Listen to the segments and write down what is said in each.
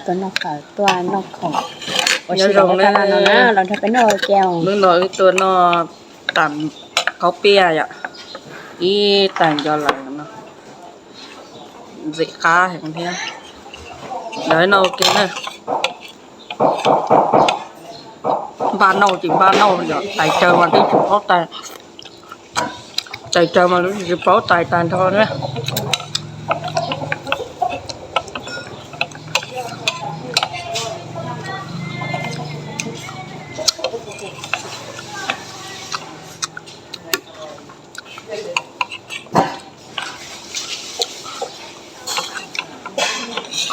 Tuaj noj qhawv, tuaj noj khoom. Ua si zoo no na, los nrog peb noj ua ke. Hnub no wb tuaj noj tas qaub piaj yom, ib tag nco lawm no, ntxim qab heev thiab. Lawv noj ua ke na. Npaj nauj ces npaj nauj yom, tais tsawg mas twb tsis paub tais, tais tsawg mas twb tsis paub tais tag nrho na.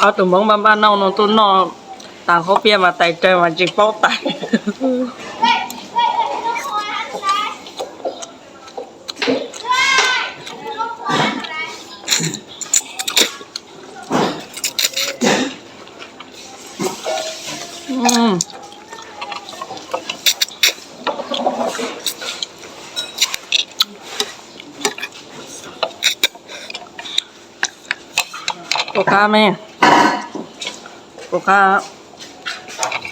Ob tug Hmoob npaj npaj nauj no tuaj noj tas qaub piaj mas tais tsawg mas tsis paub tais. Puas qab me? Puas qab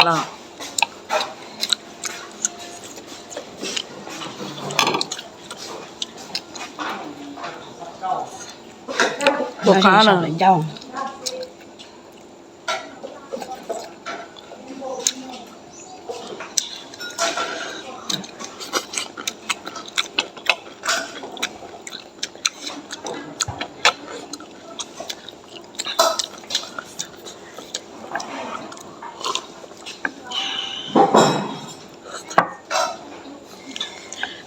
los? Puas qab na?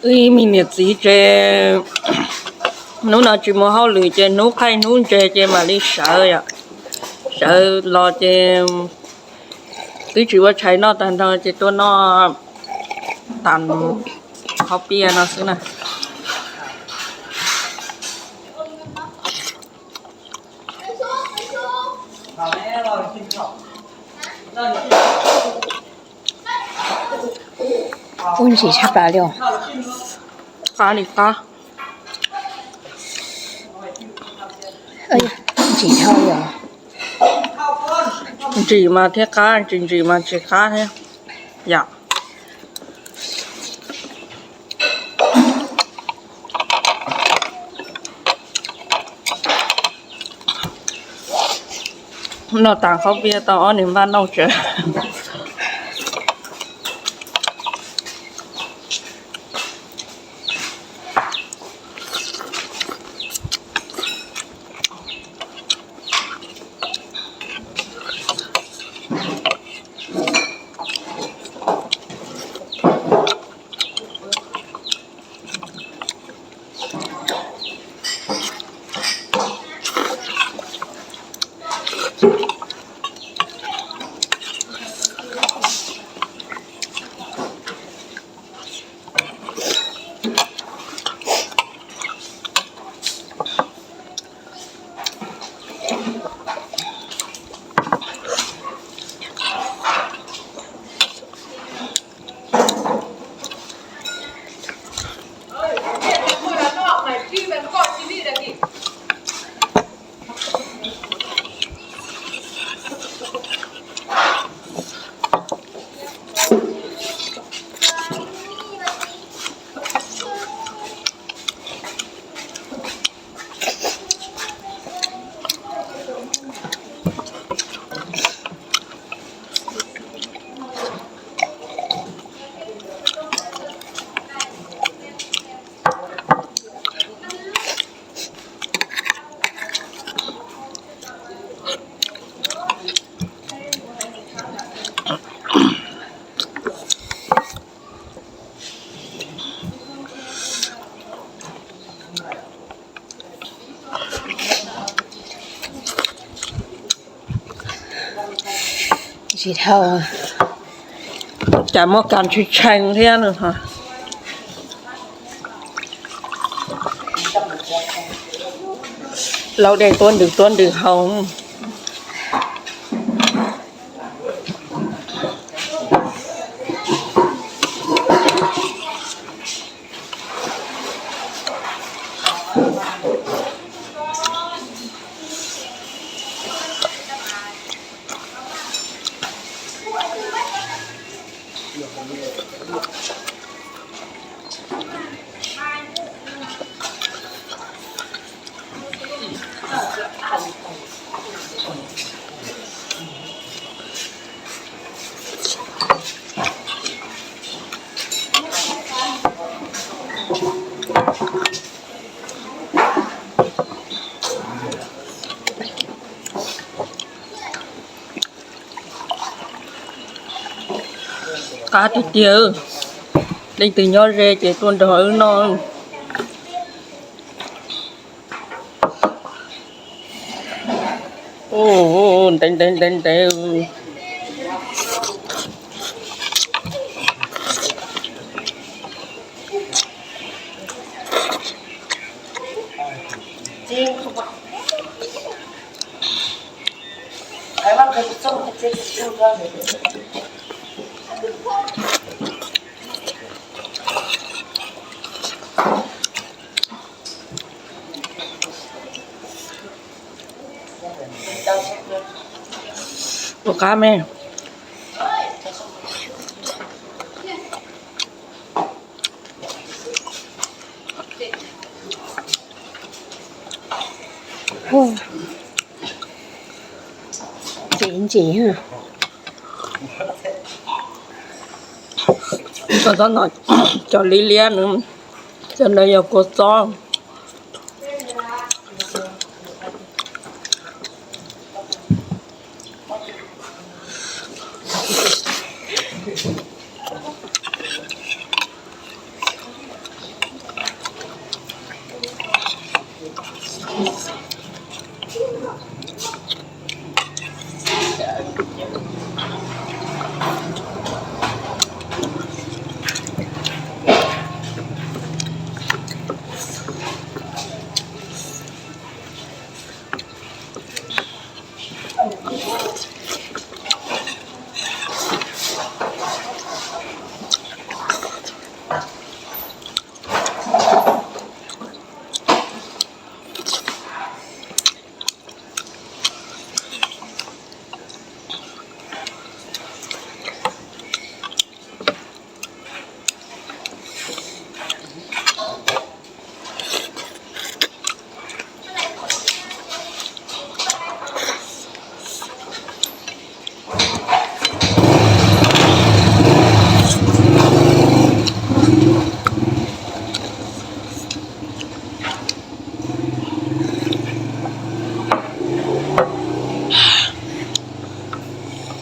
Wb me niam txiv ces hnub no tsis muaj hauj lwm ces hnub qaij hnub ntse ces mam li sawv yom. Sawv los ces twb tsis ua tshais noj tag nrho ces tuaj noj tas qaub piaj no xwb na. Ub, ntsim tshaj plaws li os. Qab li qab. Ntsim dhau li os. Ntsim mas thiaj qab, tsis ntsim mas tsis qab thiab yom. Noj tas qaub piaj tau ob niag npaj nauj tsawv. Tsis dhau, cas muab kas tshee tshee thiab no. Lau dej tuab ntws tuab ntws haus. Qab tiag tiag, leej twg nyob ze ces tuaj nrog wb noj. Ntev ntev ntev ntev. Ua qab me. Ntsim ntsim. Cov txob no, cov liab liab no, cov ntawd yog kua txob.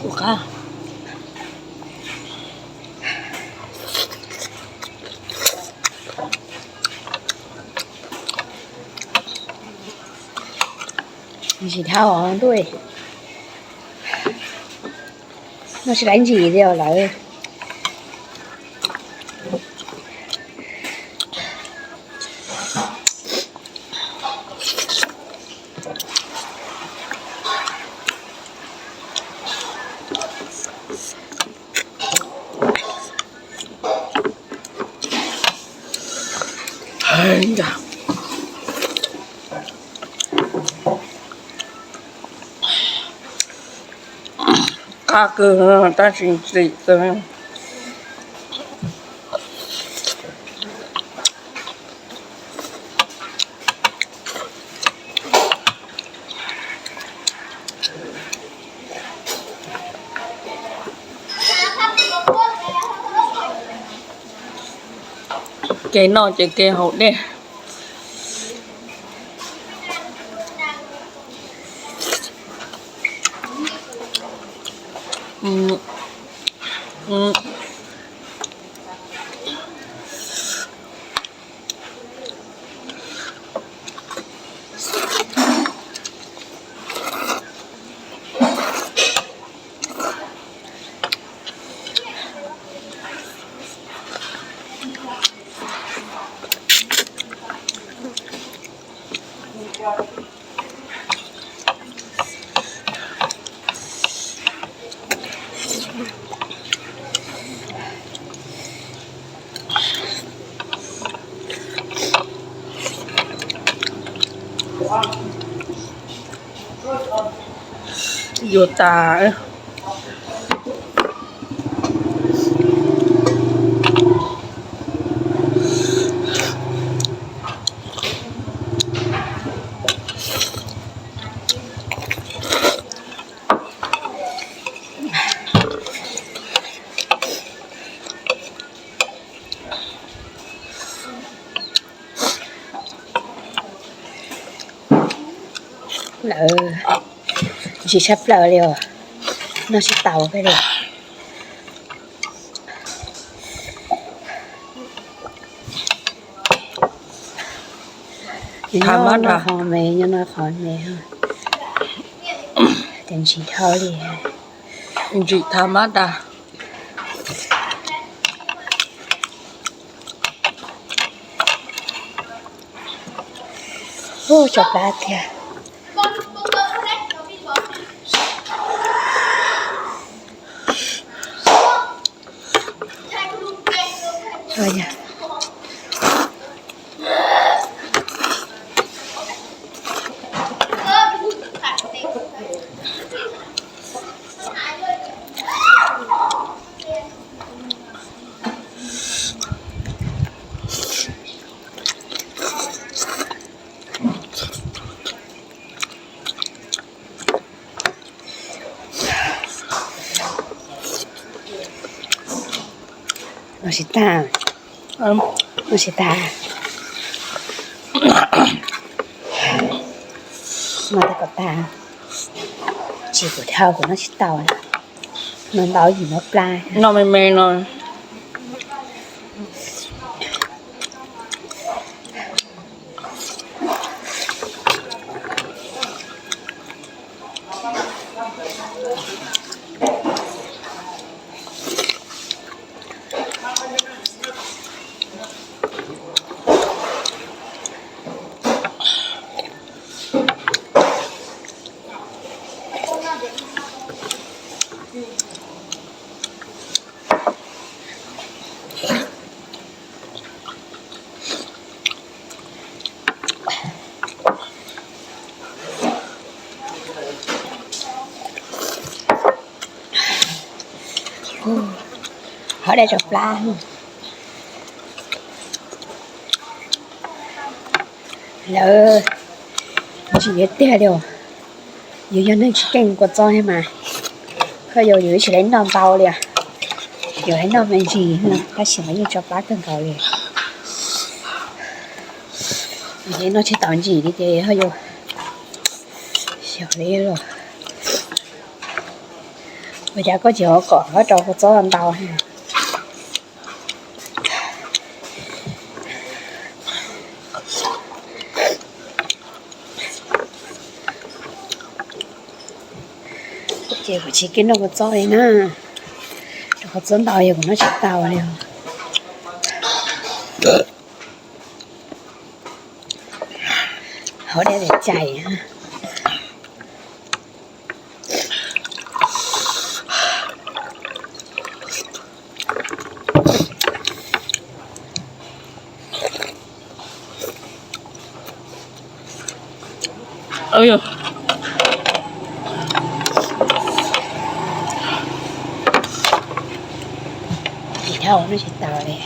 Ua qab. Ntsim dhau ntuj, no tsis laib ntsim li os lawv. Qab kawg tab sis ntxim txawv. Kev noj ces kev haus dej. Yuav tas. Lawv ntsim tshaj plaws li os, noj tsis tau li. Nyob no qhov me, nyob no qhov me, ces ntsim dhau li. Ntsim thav mab tas. Ub, tso plab tiag. Noj tsis tag, noj tsis tag. Noj tag kom tag, tsis kuv dhau kuv noj tsis tau. Noj ntau yim mob plab. Noj me me no. Hov dai tso plab. Lawv ntsim tiag tiag li. Yus yog neeg tsis keej kua txob thiab mas, koj yus yus tsis laiv noj ntau li. Yus laiv noj me ntsis, tab sis mas yeej tso plab kawg nkaus li. Noj tsis tau ntsim li ces yus xyov li los. Ua cas koj tsis ho kom koj rau kua txob ntau. Ces kuv tsis keej noj kua txob li na. Rau kua txob ntau yog kuv noj tsis tau li. Hauv dai cais. Tsis tau, noj tsis tau li.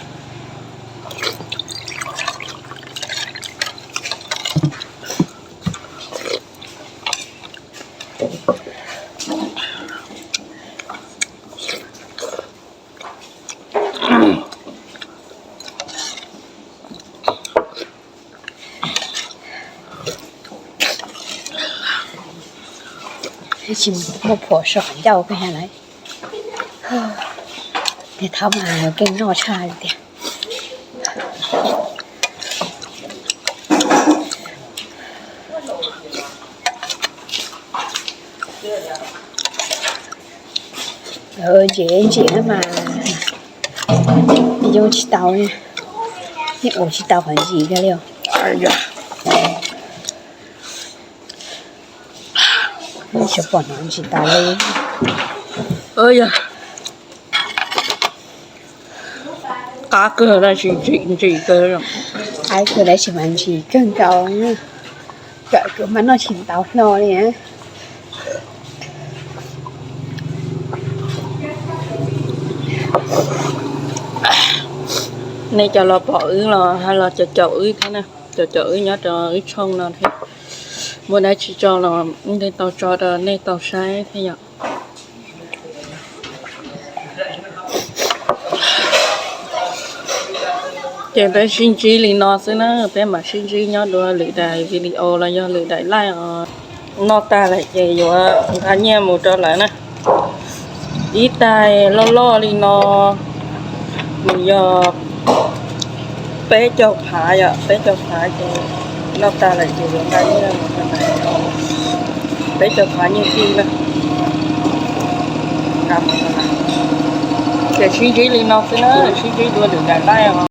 Tsis muaj phom so qhov ncauj koj ha lawm. Tej thaum mas keej noj tshaj li tiag. Ntsim ntsim mas yeej tsis tau, yeej ua tsis tau qhov ntsim kiag li. Tsis pom no ntsim tas li. Qab kawg tab sis ntsim kawg. Qab kawg tab sis mas ntsim kawg nkaus. Kawm kuv mas noj tsis tau hlo li. Nej cov los pom wb los hais los caum caum wb thiab na, caum caum wb nyob rau wb tshooj no thiab. Muaj dab tsi tso los wb thiaj tau tso rau nej tau saib thiab yom. Ces peb sib ntsib li no xwb na, peb mam sib ntsib nyob dua lwm daim video los yog lwm daim live os. Noj tag lawm ces yuav nqa nyiaj mus rau lawv na. Ib tais loj loj li no nws yog peb caug phav, yog peb caug phav ces noj tag lawm ces yuav nqa nyiaj mus rau lawv, peb caug phav nyiaj kib na. Ces sib ntsib li no xwb na, sib ntsib dua lwm daim live os.